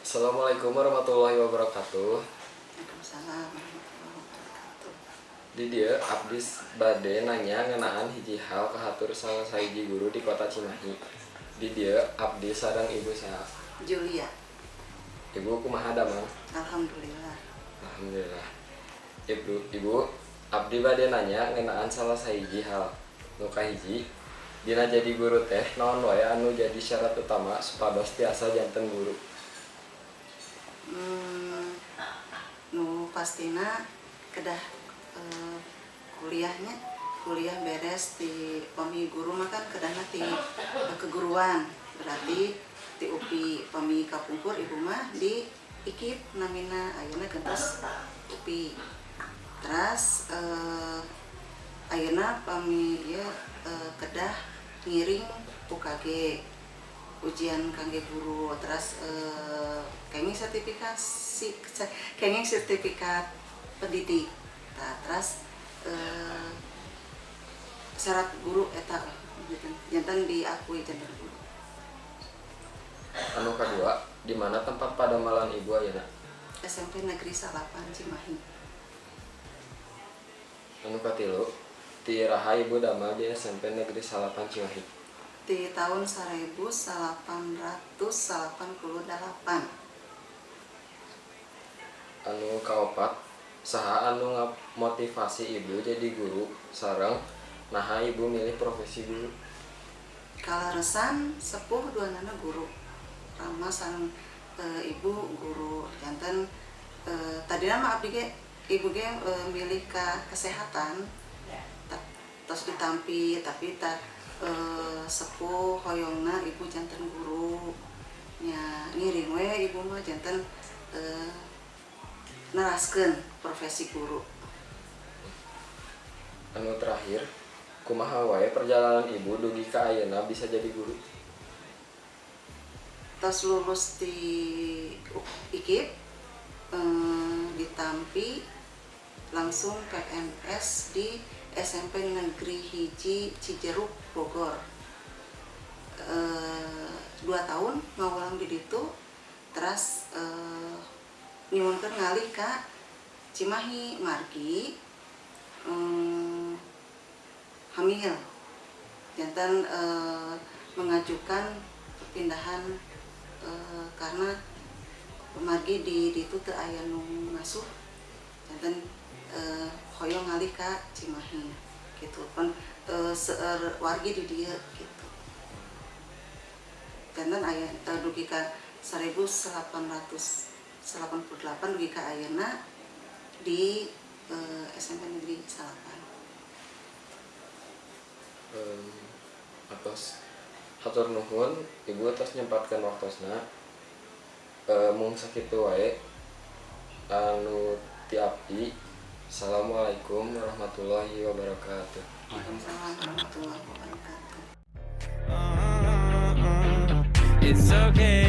Assalamualaikum warahmatullahi wabarakatuh. Waalaikumsalam warahmatullahi wabarakatuh. Di dieu abdi bade nanya ngeunaan hiji hal kahatur salah sahiji guru di Kota Cimahi. Di dieu abdi sareng Ibu saha? Julia. Ibu, kumaha damang? Alhamdulillah. Alhamdulillah. Ibu, abdi bade nanya ngeunaan salah sahiji hal. Nu kahiji, dina jadi guru teh naon wae anu jadi syarat utama supados tiasa janten guru? Nu pastina kedah kuliahnya, kuliah beres di pami guru mah kan kedahna ti keguruan, berarti ti UPI. Pami kapungkur ibu mah di IKIP namina, ayeuna gentos UPI. Terus ayeuna pami ieu kedah ngiring UKG, ujian kangge guru, terus kenging sertifikasi, kenging sertifikat pendidik. Nah, terus syarat guru eta janten diakui janten guru. Anu kadua, di mana tempat padamelan Ibu ayeuna? SMP Negeri 9 Cimahi. Anu katilu, ti iraha Ibu damel di SMP Negeri 9 Cimahi? Di tahun 1888. Anu kaopat, saha anu ngamotivasi Ibu jadi guru sareng naha Ibu milih profesi guru? Kaleresan sepuh duanana guru, rama sareng ibu guru, janten tadina mah abdi ge, ibu ge milih ka kesehatan, tos ditampi, tapi tak sepuh hoyongna ibu janten guru nya, ngiring we ibu mah janten neraskeun profesi guru. Anu terakhir, kumaha wae perjalanan Ibu dugi ka ayeuna bisa jadi guru? Tos lulus di IKIP, ditampi langsung PNS di SMP Negeri 1 Cijeruk, Bogor. 2 tahun ngawulang di ditu, terus nyuhunkeun ngalih ka Cimahi margi hamil, janten mengajukan perpindahan karena margi di ditu teu aya nu ngasuh, janten hoyong ngalih ka Cimahi gitu pan seueur wargi di dieu gitu. Janten aya dugi ka 1888 dugi ka ayeuna di SMP Negeri 9. Atos, hatur nuhun Ibu atos nyempatkeun waktosna. Mung sakitu wae anu ti abdi. Assalamualaikum warahmatullahi wabarakatuh. Waalaikumsalam warahmatullahi wabarakatuh. It's okay.